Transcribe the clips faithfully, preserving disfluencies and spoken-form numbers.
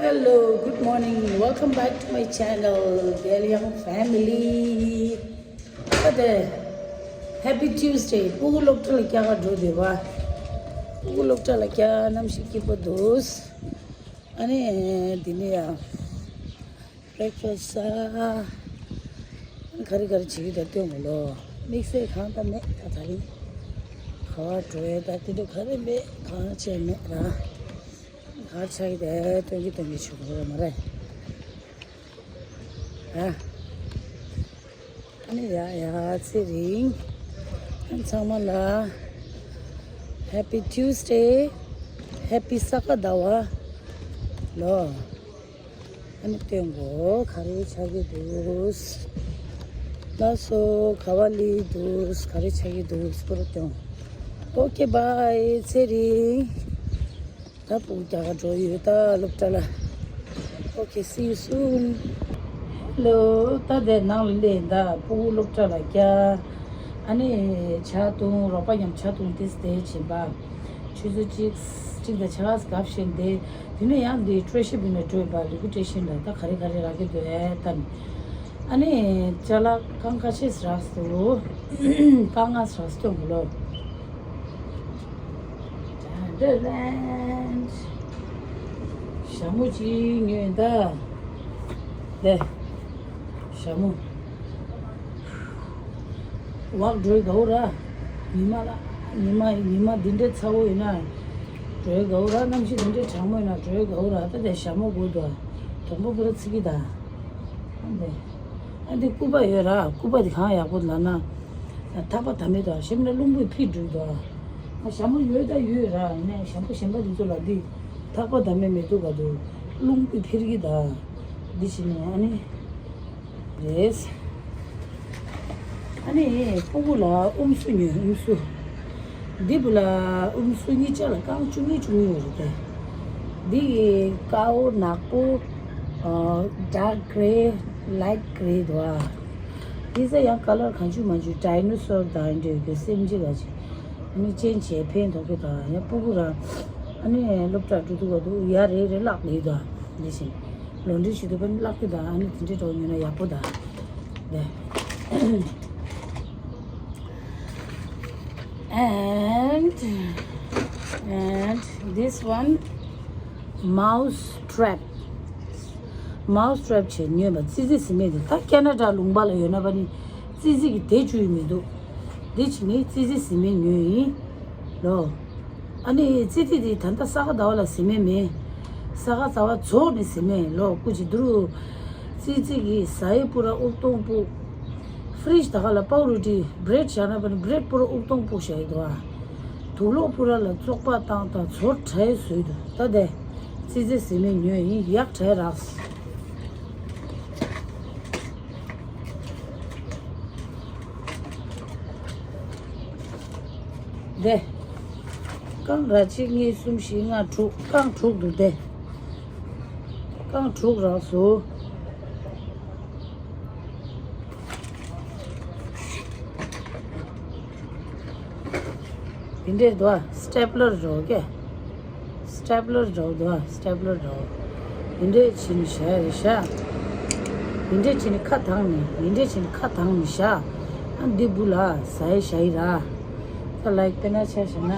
Hello, good morning. Welcome back to my channel, Galiang family. Today, Happy Tuesday. ཕྲུ་གུ་སློབ་གྲྭ་ལ་བསྐྱལ་ག་འགྲོ་བསྡད་པ། ཕྲུ་གུ་སློབ་གྲྭ་ལ་བསྐྱལ། གནམ་གཤིས་སྐྱིད་པོ་འདུག་ཨ་ནི་འདི་ནས་ཡང་breakfast ཟ། ག་རེ་ག་རེ་བྱེད་ཀྱི་འདུག་སྟོན་དགོས་ལོ། དམིགས་བསལ་གང་ལྟར་མེད། ད་ད་རིང་ག་པར་འགྲོ་ཡས་ད་དེ་འདྲ་ག་རེ་མེད། གང་བྱས་མེད་ར། ག་རེ་ཆགས་ཀྱི་འདུག་སྟོན་གྱི་སྟོན་གྱི་བྱེད་དགོས་རེད་མ་རེད། ཨ། ཨ་ནི་ཡ་ཡ་ཚེ་རིང་། ཨ་ཚང་མ་ལ་Happy Tuesday, Happy ས་ག་ཟླ་བ་ལོ། ཨ་ནི་སྟོན་གོ་ག་རེ་ཆགས་ཀྱི་འདུག་ལགས་སོ། ག་པར་སླེབས་འདུག་ག་རེ་ཆགས་ཀྱི་འདུག་པུ་ར་སྟོན། Okay, bye. ཚེ་རིང་། ད་ཕྲུ་གུ་བསྐྱལ་ག་འགྲོ་ཡོད་ད་སློབ་གྲྭ་ལ། Okay, see you soon. Hello, ད་དེ་ནང་ལ་སླེབས་ད་ཕྲུ་གུ་སློབ་གྲྭ་ལ་བསྐྱལ། ཨ་ནི་ཇ་བཏུང་། རོགས་པ་མཉམ་ཇ་བཏུང་། དེ་དེ་བྱེད་པ། ཆུ་ཚོད་གཅིག་གཅིག་དང་ཕྱེད་ཀ་སྐབས་ཤིག་འདི། དེ་ནས་ཡང་འདི་ཊུར་ཤིབ་ཡིན་ན་འགྲོ་ཡིན་པ། ལི་ཀུ་ཊེ་ཤན་ལ་ད་ག་རེ་ག་རེ་རག་གི་འདུག་ཨེ་ད་ནི། ཨ་ནི་ཅ་ལག་རྐང་ཁ་ཤས་རག་སོང་། རྐང་ལྔ་རག་སོང་ལོ། ད་འདི་ལན། ཞྭ་མོ་གཅིག་ཉོས་ད། དེ། ཞྭ་མོ། ཝག་འགྲོ་དགའ་བོ་ར། ཉི་མ་ལ། ཉི་མ་ཉི་མ་འདི་འདྲའི་ཚ་བོ་ཡིན་ན་འགྲོ་དགའ་བོ་ར། གནམ་གཤིས་འདི་འདྲའི་གྲང་མོ་ཡིན་ན་འགྲོ་དགའ་བོ་ར། ད་དེ་ཞྭ་མོ་དགོས་འདུག་དོང་པོ་པུ་ར་ཚིག་གི་ད། ཨ་འདི། ཨ་འདི་སྐུད་པ་ཡོད་ར། སྐུད་པ་འདི་གང་ཡག་པོ་ལབ་ན། ཐག་པ་ད་མེད་དོ། ཞིམ་ན་རླུང་བུས་ཕྱིར་འགྲོ་དོ། ང་ཞྭ་མོ་ཡོད་ད་ཡོད་ར། ཡིན་ནའི་ཞྭ་མོ་གཞན་པ་འདི་ཚོ་ལ་འདི་ཐག་པ་ད་མེད་མེད་འདུག་ག་འདུག་རླུང་བུས་ཕྱིར་གི་ད། འདི་བྱས་ནས་ཨ་ནི། རེད། ཨ་ནི་སྤུ་གུ་ལ་ཨུམ་སུ་ཉོས། ཨུམ་སུ། འདི་བུ་ལ་ཨུམ་སུ་གཉིས་ཆ་ལ་རྐང་བཅུ་གཉིས་བཅུ་གཉིས་ཡོད་རེད་དེ། འདི་ཡི་དཀར་པོ་ནག་པོ། ཨ། dark grey, light grey འདུག་ཨ། འདི་ཚོ་ཡང་ཀ་ལར་གང་བྱུང་མང་བྱུང་ཌའི་ནོ་སོར་དང་འདྲ་གི་སེམས་ཅན་ལ་ཅིག་ཨ་ནི་ཅན་བྱས་ཕན་ཐོགས་ཀྱི་དང་། ཡང་སྤུ་གུ་རང་ཨ་ནི་སློབ་གྲྭ་འགྲོ་དུས་ག་དུས་ཡ་རེ་རེ་བརླག་ལེ་དང་། འདི་བཞིན་ལོ་འདྲི་ཞུ་དུས་ཕན་བརླག་གི་དང་། ཨ་ནི་དེ་འདྲའི་འགྲོ་ཉོ་ན་ཡག་པོ་དང་། ནས། And and this one, mouse trap. Mouse trap བྱས་ཉོས་པ། ཙི་ཙི་ཟེར་མཁན་དེ་ད་ཁེ་ན་ཌ་ལུང་པ་ལ་ཡོད་ན་པ་ནི་ཙི་ཙི་གི་དེ་བཅུ་ཡི་མི་འདུག་འདི་བྱས་ནི་ཙི་ཙི་ཟེར་མཁན་ཉོས་ཡིན་ལོ། ཨ་ནི་ཙི་ཙི་དེ་ད་ལྟ་ས་ག་ཟླ་བ་ལ་ཟེར་མཁན་མེད། ས་ག་ཟླ་བ་རྫོགས་ནས་ཟེར་མཁན་ལོ། སྐུ་མཁྱེན། དུ་རུ་ཙི་ཙི་གི་ཟ་ཡི་པུ་ར་དབུགས་གཏོང་སྤུ། ཕི་རིཇ་ད་ག་ལ་པའོ་རུ་ཊི་བྷི་རེཌ་བཞག་ན་པ་ནི་བྷི་རེཌ་པུ་ར་དབུགས་གཏོང་སྤུ་བཞག་ཡི་འདུག་ཨ། དུག་ལོག་པུ་ར་ལ་བཙོག་པ་བཏང་དང་ཚོར་དྲགས་བཟོས་འདུག་ད་དེ་ཙི་ཙི་ཟེར་མཁན་ཉོས་ཡིན། ཡག་དྲགས་རག་དེ། རྐང་ར་གཅིག་གཉིས་གསུམ་བཞི་ལྔ་དྲུག་རྐང་དྲུག་འདུག་དེ། རྐང་དྲུག་རག་སོང་། དེ་འདྲས་འདུག་ཨ། སི་ཊེབ་ལར་འདྲ་བོ་ཀྱེ། སི་ཊེབ་ལར་འདྲ་བོ་འདུག་ཨ། སི་ཊེབ་ལར་འདྲ་བོ། དེ་འདྲས་བྱས་ནས་བཞག་རེད་ཤག་དེ་འདྲས་བྱས་ནས་ཁ་གདངས་ནས། དེ་འདྲས་བྱས་ནས་ཁ་གདངས་ནས་བཞག་ཨ། འདི་བུ་ལ་ཟ་ཡི་བཞག་ཡི་ར། ད་ལའིཀ་དཔེར་ན་ཆ་བཞག་ན།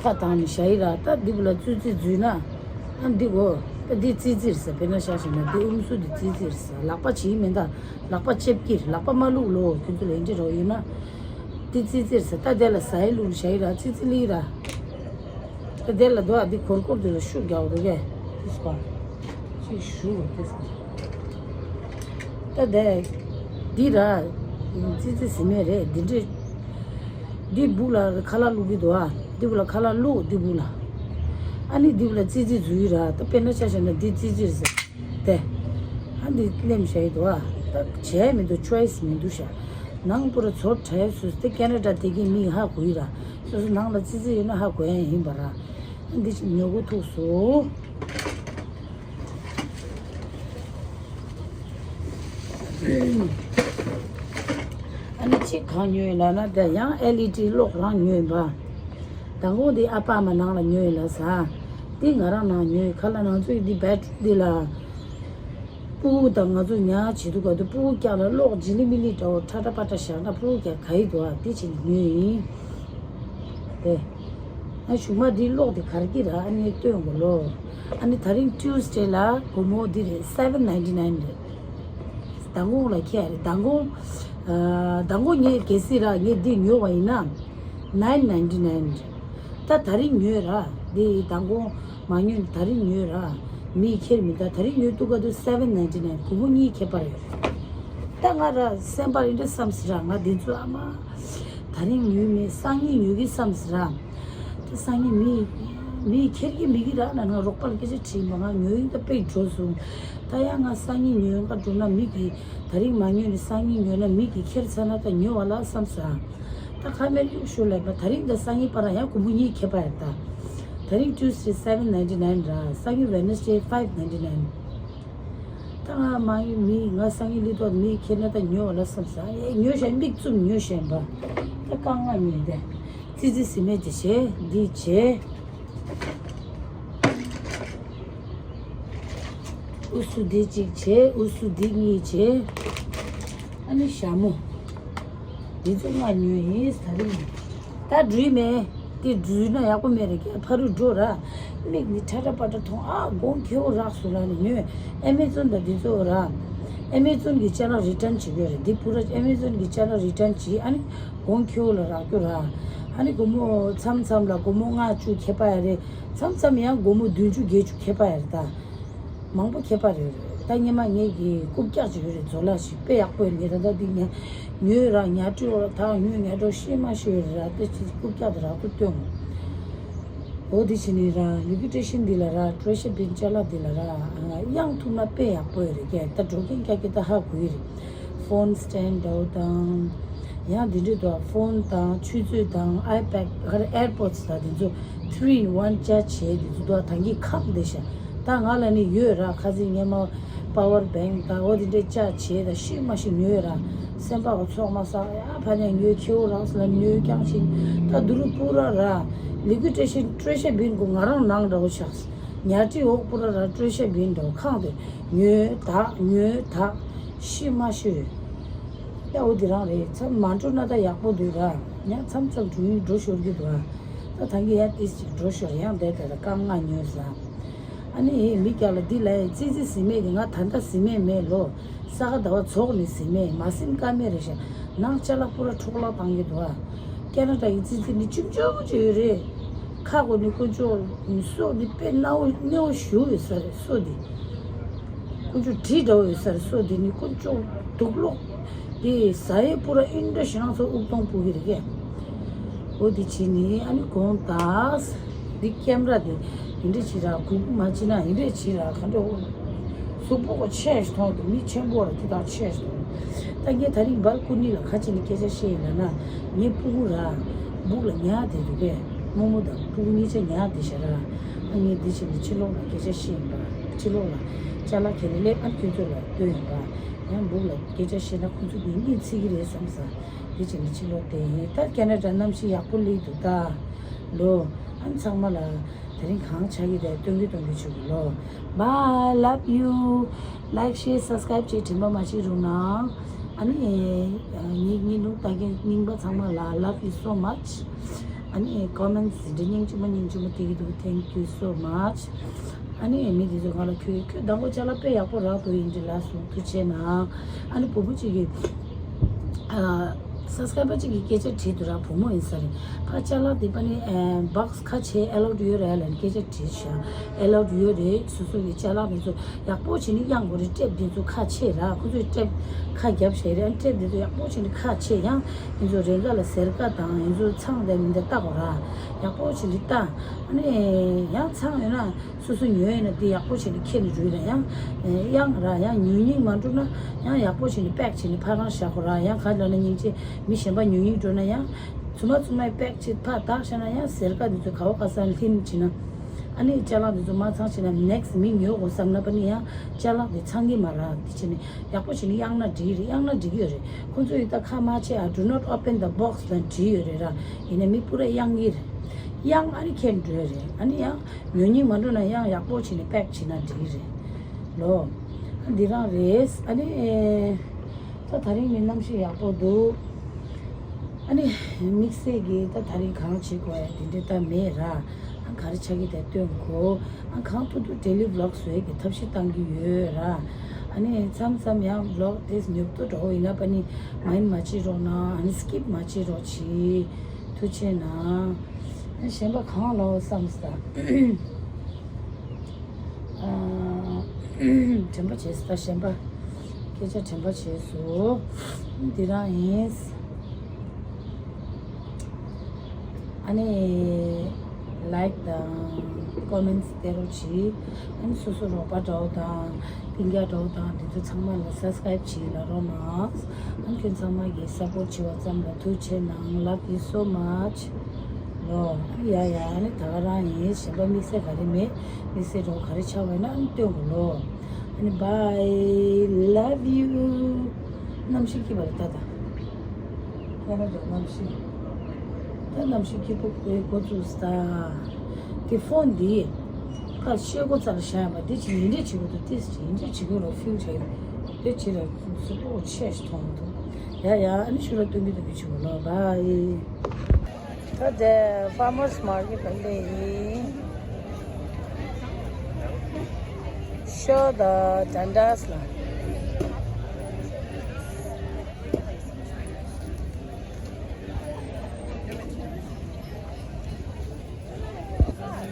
ཁ་གདངས་ནས་བཞག་ཡི་ར། ད་འདི་བུ་ལ་ཙི་ཙི་འཛུལ་ན། ཨ་འདི་གོ། ད་འདི་ཙི་ཙི་རེད་ཟེར། དཔེར་ན་ཆ་བཞག་ན་འདི་ཨུམ་སུ་འདི་ཙི་ཙི་རེད་ཟེར། ལག་པ་བྱིས་མིན་ད། ལག་པ་ལྕེབ་ཀྱིར། ལག་པ་མ་བླུག་ལོ། ཁྱོད་ཚོ་ལ་འདི་འདྲས་རོགས་ཡོད་ན། འདི་ཙི་ཙི་རེད་ཟེར། ད་དེ་ལ་ཟ་ཡི་བླུག་བཞག་ཡི་ར། ཙི་ཙི་ལི་ར། ད་དེ་ལ་འདུག་ཨ། འདི་གོར་གོར་འདི་ལ་ཤུགས་རྒྱག་འདུག་གས། ཅིག་ཞུ་རོགས་དེ་ཟེར། ད་དེ། འདི་ར། ཙི་ཙི་ཟེར་མཁན་རེད། འདི་འདྲས། འདི་སྦུག་ལ་ཁ་ལག་བླུག་གི་འདུག་ཨ། འདི་སྦུག་ལ་ཁ་ལག་བླུག་འདི་སྦུག་ལ། ཨ་ནི་འདི་སྦུག་ལ་ཙི་ཙི་འཛུལ་ཡི་ར། ད་དཔེར་ན་ཆ་བཞག་ན་འདི་ཙི་ཙི་རེད་ཟེར། དེ། ཨ་འདི་ལེམ་བྱས་ཡི་འདུག་ཨ། ད་བྱས་མི་འདུག་ཅོའི་སི་མི་འདུག་ཤག་ནང་པུ་ར་ཚོ་བྲལ་སུ་དེ་ཁེ་ན་ཌ་དེ་གི་མི་ཧ་གོ་ཡི་ར། སོ་སོ་ནང་ལ་ཙི་ཙི་ཡོད་ན་ཧ་གོ་ཡ་ཡིན་པ་ར། ཨ་འདི་ཉོ་གོ་ཐུག་སོང་། ཨ་ནི་གཅིག་གང་ཉོས་ཡིན་ལབ་ན། དེ་ཡང་ཨེལ་ཨི་ཌི་གློག་རང་ཉོས་ཡིན་པ། མདང་དགོང་དེ་ཨ་ཕ་མ་ནང་ལ་ཉོས་ཡིན་ལབ་ས། འདི་ང་རང་ནང་ཉོས་ཁ་ལ། ང་ཚོའི་འདི་བེད་རུམ་འདི་ལ་ཕྲུ་གུ་དང་ང་ཚོ་ཉལ་བྱེད་དུས་ག་དུས་ཕྲུ་གུ་སྐྱག་ལ་གློག་ཇི་ལི་མི་ལི་འདྲ་བོ་ཁྲ་ཁྲ་པ་ཏྲ་བཞག་ན་ཕྲུ་གུ་སྐྱག་ག་ཡི་འདུག་ཨ། འདི་བྱས་ནས་ཉོས་ཡིན། དེ། ཨ་གཞུག་མ་འདི་གློག་དེ་གར་གྱི་ར། ཨ་ནི་སྟོན་དགོས་ལོ། ཨ་ནི་ད་རིང་ཊིའུ་སི་ཌེ་ལ་སྒོར་མོ་འདི་རེད། སེ་ཝེན་ནའིན་ཊི་ནའིན་རེད། མདང་དགོང་ལ་ཁྱེར་རེད། མདང་དགོང་། ཨ་མདང་དགོང་ངས་གལ་སྲིད་ར་ངས་འདི་ཉོས་པ་ཡིན་ན་ནའིན་ནའིན་ཊི་ནའིན་རེད། ད་ད་རིང་ཉོས་ར། འདི་མདང་དགོང་མ་ཉོས། ད་རིང་ཉོས་ར། མིས་ཁྱེར་མི་འདུག་ད་རིང་ཉོས་དུས་ག་དུས་སེ་ཝེན་ནའིན་ཊི་ནའིན། སྒོར་མོ་གཉིས་ཁྱད་པར་ཡོད་རེད། ད་ང་ར་སེམས་པ་རེ་འདྲ་བསམ་སྲིད་ར། ང་འདི་ཚོ་ཨ་མ། ད་རིང་ཉོས་མེད། སང་ཉིན་ཉོ་གི་བསམ་སྲིད་ར། ད་སང་ཉིན་མི་མིས་ཁྱེར་གི་མེད་ཀི་ར་ལབ་ནས་ང་རོགས་པ་ལ་སྐད་ཆ་དྲིས་པ། ང་ཉོ་ཡིན། ད་དཔེ་འགྲོ་སོང་། ད་ཡང་ང་སང་ཉིན་ཉོ་ག་འགྲོ་ན་མི་གིས། ད་རིང་མ་ཉོས་ནས་སང་ཉིན་ཉོས་ན་མི་གིས་ཁྱེར་ཚར་ན་ད་ཉོ་བ་ལ་བསམ་སོང་། ད་ཁ་མེར་གཡུག་ཞོར་ལ་ད་རིང་དང་སང་ཉིན་བར་ལ་ཡང་སྒོར་མོ་གཉིས་ཁྱད་པར་ཡོད་ད། ད་རིང་ཊིའུ་སི་ཌེ་སེ་ཝེན་ནའིན་ཊི་ནའིན་ར། སང་ཉིན་ཝེན་ནེ་སི་ཌེ་ཕའིབ་ནའིན་ཊི་ནའིན། ད་ང་མ་ཡིན་མི། ང་སང་ཉིན་ལི་ཐོག་མི་ཁྱེར་ན་ད་ཉོ་བ་ལ་བསམ་སོང་། ཨེ་ཉོས་ཤག་མིག་བཙུམ་ཉོས་ཤག་པ། ད་རྐང་ལྔ་ཉོས་ཏེ། ཙི་ཙི་སི་མེད་དེ་བྱས། འདི་བྱས། ཨུ་སུ་འདི་གཅིག་བྱས། ཨུ་སུ་འདི་གཉིས་བྱས། ཨ་ནི་ཞྭ་མོ། འདི་ཚོ་ལྔ་ཉོས་ཡིན། ད་རིང་ད་འགྲུལ་མེད། དེ་འགྲུལ་ན་ཡག་པོ་མེད་རེད། ཀྱ་ཕ་རུ་འགྲོ་ར། མིག་ནི་ཁྲ་ཁྲ་པ་ཏྲ་མཐོང་། ཨ་གོང་ཁེ་བོ་རག་སོང་ལབ་ནས་ཉོས། ཨེ་མེ་ཛོན་དང་འདི་ཚོ་ར། ཨེ་མེ་ཛོན་གྱི་ཅ་ལག་རི་ཊན་བྱེད་ཀྱི་ཡོད་རེད། འདི་པུ་ར་ཨེ་མེ་ཛོན་གྱི་ཅ་ལག་རི་ཊན་བྱེད། ཨ་ནི་གོང་ཁེ་བོ་ལ་རག་རྒྱུ་ར། ཨ་ནི་སྒོར་མོ་མཚམས་མཚམས་ལ་སྒོར་མོ་ལྔ་བཅུ་ཁྱད་པར་ཡོད་རེད། མཚམས་མཚམས་ཡང་སྒོར་མོ་བདུན་ཅུ་བརྒྱད་ཅུ་ཁྱད་པར་ཡོད་རེད་ད། མང་པོ་ཁྱད་པར་ཡོད་རེད། ད་སྔོན་མ་ངེད་ཀྱིས་རྐུབ་བཀྱག་ཅིག་ཡོད་རེད། བཟོ་ལ་ཞིག་དཔེ་ཡག་པོ་ཡོད་རེད། ད་ལྟ་འདི་ངས་ཉོས་ར། ཉལ་ཁྲི་འོག་ལ་ཐག་ཉོས། ཉལ་གྲོགས་ཤེས་མ་ཤེས་ཡོད་རེད་ར། དེ་ཅིག་རྐུབ་བཀྱག་དེ་རག་ཏུ་སྟོན། འོ་དེ་བྱས་ནས་ར་ལི་ཀུ་ཊི་ཤན་འདི་ལ་ར། ཊེ་ཤ་བིན་ཅ་ལག་འདི་ལ་ར། གཡང་ཐུབ་ན་དཔེ་ཡག་པོ་ཡོད་རེད། ཀྱ་ད་འགྲོ་མཁན་ཀྱ་ཀྱ་ད་ཧ་གོ་ཡི་རེད། ཕོན་སི་ཊེན་ཌི་འདྲ་བོ་དང་། ཡང་འདི་འདྲ་འདུག་ཕོན་དང་ཆུ་ཚོད་དང་ཨའི་པེཌ། ག་རེ། ཨེར་པོཌ་སི་དང་དེ་ཚོ་ཐི་རི་ཨིན་ཝན་ཅ་བྱས་དེ་ཚོ་འདུག་ད་གིན་ཁག་བསྡད་ཤག་ད་ང་ལ་ནི་ཡོད་ར། ཁ་སང་སྔོན་མ་པ་ཝར་བེང་ཀི་དང་འོ་དེ་འདྲས་ཅ་བྱས་ད་ཤི་མ་ཤི་ཉོས་ར། སེམས་པ་ག་ཚོགས་མ་ཟ་ཡ། ཕ་ཉ་ཉོས་ཁེའུ་རག་སོང་ལབ་ཉོས་རྐྱང་ཞིག་ད་དུ་རུ་པུ་ར་ར། ལི་ཀུ་ཊི་ཤན་ཊེ་ཤ་བིན་གོ་ང་རང་ནང་འདྲ་བོ་ཆགས། ཉལ་ཁྲི་འོག་པུ་ར་ར་ཊེ་ཤ་བིན་འདྲ་བོ། ཁང་དེ་ཉོས་ད་ཉོས་ད་ཤི་མ་ཤི། ཡ་འོ་དེ་རང་རེད། མཚམས་མ་འགྲོ་ན་ད་ཡག་པོ་འདུག་ར། ཡང་མཚམས་མཚམས་འགྲོ་ཡིན་འགྲོ་ཤོར་གྱི་འདུག་ར། ད་ད་གིན་ཡང་ཏིས་ཅིག་འགྲོ་ཤོར། ཡང་བསྡད་དེ་ད་རྐང་ལྔ་ཉོས་ཟ། ཨ་ནི་མི་སྐྱ་ལ་འདི་ལ་ཙི་ཙི་ཟི་མེད་དེ། ང་ད་ལྟ་ཟི་མེད་མེད་ལོ། ས་ག་ཟླ་བ་རྫོགས་ནས་ཟི་མེད་མ་ཟིན་ཀ་མེད་རེད་ཤག་ནང་ཅ་ལག་པུ་ར་འཕྲོ་བརླག་བཏང་གི་འདུག་ཨ། ཀེ་ན་ཌ་ཡི་ཙི་ཙི་ནི་ཆུང་ཆུང་ཅིག་ཡོད་རེད། ཁ་གོ་ནི་དཀོན་མཆོག་སོ་འདི་དཔེ་ནག་པོ་ནག་པོ་ཞེ་པོ་ཡོད་ས་རེད། སོ་འདི་དཀོན་མཆོག་དྲི་འདྲ་བོ་ཡོད་ས་རེད། སོ་འདི་ནི་དཀོན་མཆོག་དུག་ལོག་དེ་ཟ་ཡས་པུ་ར་ཨིན་འདྲ་ཞེ་ན་ཚོ་དབུགས་གཏོང་སྤུ་གི་རེད་ཀྱ། འོ་དེ་བྱས་ནི་ཨ་ནི་གོང་དག་འདི་ཀེམ་ར་དེ་ཡིན་འདྲ་བྱེད་ར། གུག་མ་བྱེད་ན་ཡིན་འདྲ་བྱེད་ར། ག་འདྲ་འོ། གཟུགས་པོ་ག་ཆེ་ཞིག་མཐོང་དུས་མི་ཆེན་པོ་ར་དེ་དག་ཆེ་ཞིག་མཐོང་། ད་ངས་ད་རིང་སྦལ་ཀུ་ནི་ལ་ག་ཅི་ནས་སྐད་ཆ་བཤད་ཡིན་ལབ་ན། ངའི་སྤུ་གུ་ར་སྦུག་ལ་ཉལ་བསྡད་འདུག་གས། རྨོ་མོ་དང་སྤུ་གུ་གཉིས་ཆ་ཉལ་བསྡད་ཤག་ར། ཨ་ངས་འདི་བྱས་ནས་ཕྱི་ལོགས་ལ་སྐད་ཆ་བཤད་ཡིན་པ། ཕྱི་ལོགས་ལ་ཅ་ལག་ཁྱེར་ནས་སླེབས། ཨ་ཁྱོད་ཚོ་ལ་སྟོན་ཡིན་པ། ཡང་སྦུག་ལ་སྐད་ཆ་བཤད་ན་ཁོ་ཚོ་གིས་གཉིད་ཚིག་གི་རེད་བསམ་ས། འདི་བྱས་ནས་ཕྱི་ལོགས་བསྡད་ཡིན། ད་ཁེ་ན་ཌ་གནམ་གཤིས་ཡག་པོ་སླེབས་འདུག་ད་ལོ། ཨ་ཚང་མ་ལ་དེ་རིང་གང་ཆགས་ཀྱི་རེད། སྟོན་གི་སྟོན་གི་བྱེད་དགོས་ལོ། Bye, love you. Like, share, subscribe བྱེད་དྲན་པ་མ་བརྗེད་རོགས་གནང་། ཨ་ནི་ཉིན་ཉིན་ལུང་ལྟ་མཁན་རྙིང་པ་ཚང་མ་ལ་love you so much. ཨ་ནི་comments འདི་སྙིང་རྗེ་མོ་སྙིང་རྗེ་མོ་སྟེར་གི་འདུག thank you so much. ཨ་ནི་མི་འདི་ཚོ་ང་ལ་ཁྱོད་ཁྱོད་མདང་དགོང་ཅ་ལག་དཔེ་ཡག་པོ་རག་འདུག་ཡིན་གྱི་ལབ་སོང་། ཐུགས་རྗེ་གནང་། ཨ་ནི་བུ་བུ་གཅིག་གིས་ཨ་སབ་སི་ཀ་རའི་བར་གཅིག་གིས་སྐད་ཆ་དྲིས་འདུག་ར། བུ་མོ་ཡིན་ས་རེད། ཕ་ཅ་ལག་འདི་པ་ནི་ཨ་བྷོག་སི་ཁ་ཕྱེ་ཨེ་ལའུཌ་ཡོད་རེད་ལབ་ནས་སྐད་ཆ་དྲིས་ཤག་ཨེ་ལའུཌ་ཡོད་རེད། སོ་སོ་གི་ཅ་ལག་འདི་ཚོ་ཡག་པོ་བྱས་ནས་གཡང་དགོས་རེད། ཊེབ་འདི་ཚོ་ཁ་ཕྱེ་ར། ཁོ་ཚོས་ཊེབ་ཁ་བརྒྱབ་བཞག་རེད། ཨ་ཊེབ་འདི་ཚོ་ཡག་པོ་བྱས་ནས་ཁ་ཕྱེ། ཡང་འདི་ཚོ་རེ་འགའ་ལ་སེར་ཀ་དང་འདི་ཚོ་ཚང་དང་མི་འདི་ལྟ་དགོས་ར། ཡག་པོ་བྱས་ནས་ལྟ། ཨ་ནི་ཡང་ཚང་ཡོད་ན། སོ་སོ་ཉོས་ཡིན་ན་དེ་ཡག་པོ་བྱས་ནས་ཁྱེར་ནས་འགྲོ་ཡིན་ན། ཡང་གཡང་ར། ཡང་ཉོ་སྙིང་མ་འདོད་ན་ཡང་ཡག་པོ་བྱས་ནས་པེག་བྱས་ནས་ཕ་རང་བཞག་དགོས་ར། ཡང་ག་ལབ་ན་སྙིང་རྗེ་མི་གཞན་པ་ཉོ་སྙིང་འདོད་ན་ཡང་ཚུ་མ་ཚུ་མའི་པེག་བྱས་ཕར་བཏགས་བཞག་ན། ཡང་སེར་ཀ་འདི་ཚོ་ག་བ་ག་ས་ལྷིན་བྱས་ན། ཨ་ནི་ཅ་ལག་འདི་ཚོ་མ་ཚང་བྱས་ན་ནེག་སི་མི་ཉོ་དགོས་བསམ་ན་པ་ནི་ཡང་ཅ་ལག་འདི་ཚང་གི་མ་ར། དེ་བྱས་ནས་ཡག་པོ་བྱས་ནས་གཡང་ན་འགྲིག་གི་རེད། གཡང་ན་འགྲིག་གི་ཡོད་རེད། ཁོང་ཚོ་ཡི་ད་ཁ་མ་ཕྱེ་ཨ། Do not open the box ལབ་བྲིས་ཡོད་རེད་ར། ཡིན་ན་མི་པུ་ར་གཡང་གི་རེད། གཡང་ཨ་ནི་ཁྱེར་འགྲོ་རེད། ཨ་ནི་ཡང་ཉོ་སྙིང་མ་འགྲོ་ན་གཡང་ཡག་པོ་བྱས་ནས་པེག་བྱས་ན་འགྲིག་རེད་ལོ། ཨ་འདི་རང་རེད། ཨ་ནི་ད་དེ་རིང་ནི་གནམ་གཤིས་ཡག་པོ་འདུག་ཨ་ནི་དམིགས་བསལ་གྱི་ད་དེ་རིང་གང་བྱེད་དགོས་ཡ་དེ་འདྲ་ད་མེད་ར། ཨ་ག་རེ་ཆགས་ཀྱི་དེ་སྟོན་གོ། ཨ་གང་ཐུབ་ཐུབ་daily vlog བཟོ་ཡ་གི་ཐབས་ཤེས་བཏང་གི་ཡོད་ར། ཨ་ནི་མཚམས་མཚམས་ཡང་vlog དེ་ཉོབ་ཏོ་འགྲོ་ཡིན་ན་པ་ནི་mind མ་བྱེད་རོགས་གནང་། ཨ་ནི་skip མ་བྱེད་རོགས་གྱིས། ཐུགས་རྗེ་གནང་། ཨ་གཞན་པ་གང་ལོག་བསམ་སྟ། ཨ་དྲན་པ་བྱས་སྟ། གཞན་པ་སྐད་ཆ་དྲན་པ་བྱས་སོ། འདི་རང་ཡིན། ཨ་ནི་like དང་comments སྟེར་རོགས་གྱིས། ཨ་ནི་སོ་སོ་རོགས་པ་འདྲ་བོ་དང་སྤུན་ཀྱག་འདྲ་བོ་དང་དེ་ཚོ་ཚང་མ་ལ་subscribe བྱེད་ལ་རོགས་གནང་། ཨ་ནི་ཁྱོད་ཚང་མ་གིས་support བྱེད་པ་ཙམ་ལ་ཐུགས་རྗེ་གནང་། Love you so much ལོ། ཡ་ཡ། ཨ་ནི་ད་ག་རང་ཡིན། གཞན་པ་དམིགས་བསལ་ག་རེ་མེད། དམིགས་བསལ་འདྲ་བོ་ག་རེ་ཆགས་པ་ཡིན་ན་ཨ་ནི་སྟོན་དགོས་ལོ། ཨ་ནི་bye love you། གནམ་གཤིས་སྐྱིད་པ་རེད་ད་ད། ཁ་ན་ཇོ་གནམ་གཤིས། ད་གནམ་གཤིས་སྐྱིད་པོ་དཔེ་འགོ་བཙུགས་སྟ། དེ་ཕོན་འདི་ཁ་ཤེལ་སྒོ་རྩ་ལ་བཞག་ཡ་མ་དེ་ཅིག་ཡིན་འདྲ་བྱེད་དགོས་འདུག་དེ་ཅིག་ཡིན་འདྲ་བྱེད་དགོས་རོགས་ཕིལ་བྱས་ཡོད། དེ་ཅིག་ལ་སུ་པོ་ཆེ་ཞིག་མཐོང་འདུག་ཡ་ཡ། ཨ་ནི་ཤུ་ར་སྟོན་གི་སྟོན་གི་བྱེད་དགོས་ལོ། bye། ད་དེ་farmers market ལ་སླེབས་ཡིན། ཤོ་དང་ད་འདྲ་ལ།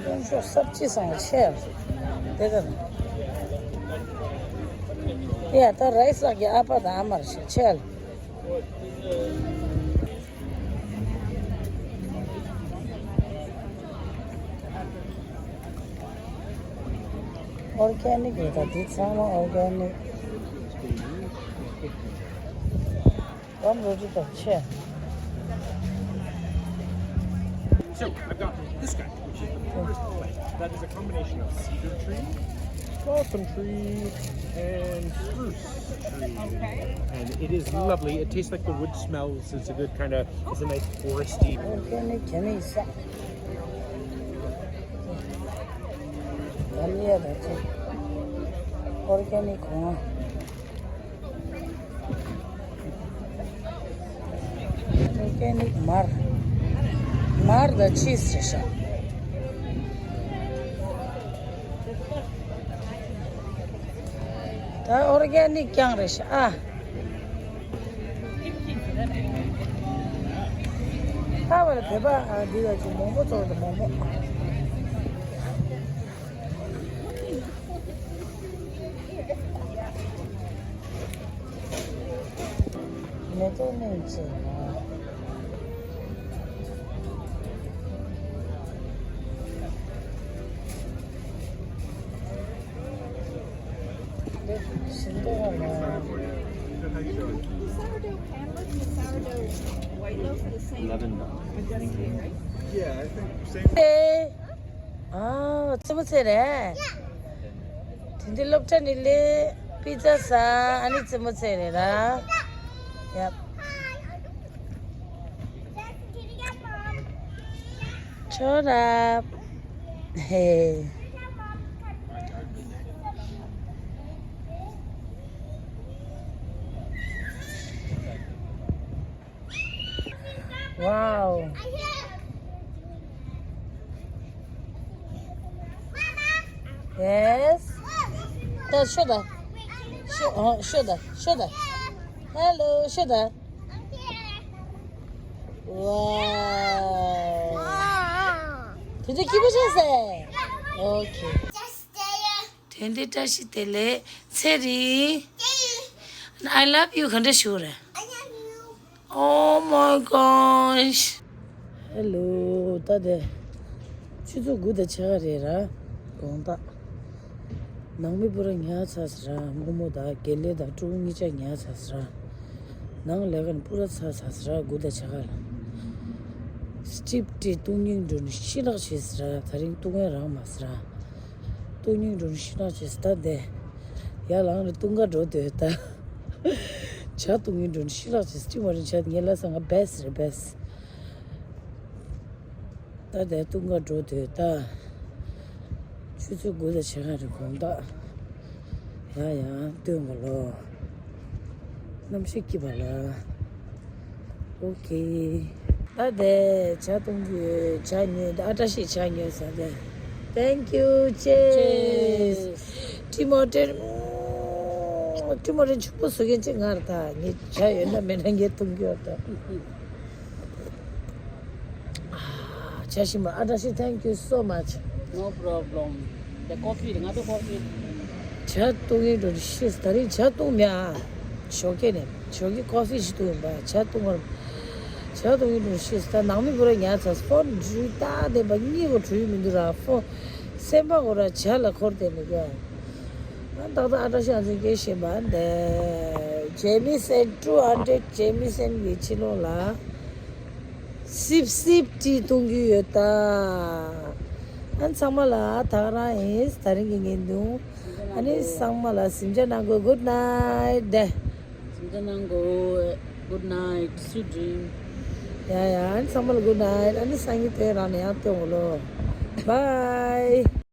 ཡོང་ཤོག་སབ་ཅི་སང་ཆེ། དེ་ག་ཡ་ད་རའི་སག་གི་ཨ་ཕ་དང་ཨ་མར་ཞིག་ཆེ། Organic རེད་ད། འདི་ཚང་མ་organic། བམ་རོ་ཅི་ཏོག་ཆེ། So, I've got this guy, which is the forest plant. That is a combination of cedar tree, balsam tree, and spruce tree. Okay. And it is lovely. It tastes like the wood smells. It's a good kind of, it's a nice foresty. Organic ཁྱེད་ནི་ས། ཨ་ནི་ཡ་ད་ཅི། Organic གོང་། Organic མར། མར་དང་ཆིས་རེད་ཤག་ད་organic རྐྱང་རེད་ཤག་ཨ། ད་བར་བོད་པ་ཨ་འདི་ལ་ཅིག་མང་པོ་ཚོར་དུ་མང་པོ། མེ་ཏོག་སྨན་བཅོས་ལ། འདི་ཞིམ་པོ་བ་ལ། Sourdough pan loaf and the sourdough white loaf are the same. Eleven dollars. Thank you. ཨེ། ཨ། རྩེད་མོ་རྩེ་རེད། དེ་འདི་སློབ་གྲྭ་ནས་སླེབས། པི་ཛ་ཟ། ཨ་ནི་རྩེད་མོ་རྩེ་རེད་ར། ཡབ། Shut up. Hey. Wow. Yes. ད་ཤོད་ད། ཤོད། ཨོ། ཤོད་ད། ཤོད་ད། Hello. ཤོད་ད། Wow. དེ་འདྲ་སྐྱིད་པོ་བྱས་སེ། Okay. དེ་འདྲའི་བཀྲ་ཤིས་བདེ་ལེགས་ཚེ་རིང་། I love you ག་འདྲ་ཞུ་རེད། Oh my gosh. Hello. ད་དེ་ཆུ་ཚོད་དགུ་དང་ཕྱེད་ཀ་རེད་ར། དགོང་དག་ནང་མི་པུ་ར་ཉལ་ཚར་སོང་ར། རྨོ་མོ་དང་དགེ་ལེགས་དང་ཕྲུ་གུ་གཉིས་ཆ་ཉལ་ཚར་སོང་ར། ནང་ལས་ཀ་ནི་པུ་ར་ཚར་ཚར་སོང་ར། དགུ་དང་ཕྱེད་ཀ་ལ། སི་ཊིབ་ཊི་བཏུང་སྙིང་འདོད་ནི་ཤི་ལག་བྱས་སོང་ར། དེ་རིང་བཏུང་ཡ་རག་མ་སོང་ར། བཏུང་སྙིང་འདོད་ནི་ཤི་ལག་བྱས་སོང་། ད་དེ་ཡར་ལངས་ནས་བཏུང་ག་འགྲོ་འདོད་ད། ཇ་བཏུང་སྙིང་འདོད་ནི་ཤི་ལག་བྱས་སོང་། ཅི་མ་རེད་ཇ་དེ་ངས་ལབ་སོང་ང་best རེད་best། ད་དེ་ཏུང་ག་འགྲོ་དུས་ད། ཆུ་ཚོད་དགུ་དང་ཕྱེད་ཀ་རེད་དགོང་དག་ཡང་ཡང་སྟོན་ག་ལོ། གནམ་གཤིས་སྐྱིད་པ་ལ། ཨོ་ཁེ། ད་དེ་ཇ་བཏུང་རྒྱུ་ཇ་ཉོས་ད་ཨ་བཀྲ་ཤིས་ཇ་ཉོས་ཟ་དེ། Thank you, cheers. ཊི་མོ་ཊི་ཊི་མོ་ཊི་ཕྱུག་པོ་བཟོ་མཁན་གཅིག་ང་རེད་ད། ངས་ཇ་ཡོད་ན་མེད་ན་ངས་བཏུང་རྒྱུ་རེད་ད། ཇ་ཞིམ་པོ། ཨ་བཀྲ་ཤིས། Thank you so much. No problem. The coffee, ང་ཚོ་coffee. ཇ་བཏུང་ཡིན་འགྲོ་ཤེས། ད་རིང་ཇ་བཏུང་མེད་ཨ། ཞོགས་ཀས་ནས་ཞོགས་ཀས་ཀོ་ཕི་ཞིག་བཏུང་ཡིན་པ། ཇ་བཏུང་བར། ཇ་བཏུང་ཡིན་འགྲོ་ཤེས། ད་ནང་མི་བུ་ར་ཉལ་ཚར། ཕོན་འགྲུལ་ད་བསྡད་པ་གཉིད་ཁོ་གྲུ་ཡི་མི་འདུག་ར། ཕོན་སེམས་པ་ཁོ་ར་ཇ་ལ་འཁོར་བསྡད་མི་དགོས། ཨ་ཏག་ཏག་ཨ་བཀྲ་ཤིས་ཨ་ཚོས་སྐད་བཤད་པ་འདི། Jamieson two hundred Jamieson གི་ཕྱི་ལོགས་ལ། སིབ་སིབ་ཊི་བཏུང་གི་ཡོད་ད། ཨ་ཚང་མ་ལ་ད་ག་རང་ཡིན་ད་རིང་གི་བརྙན་ཐུང་། ཨ་ནི་ཚང་མ་ལ་གཟིམ་འཇག་གནང་དགོས། Good night. གཟིམ་འཇག་གནང་དགོས། Good night, sweet dream. ཡ་ཡ། ཨ་ནི་ཚང་མ་ལ་good night. ཨ་ནི་སང་ཉིན་དེ་རང་ནས་ཡང་སྟོན་གོ་ལོ། Bye.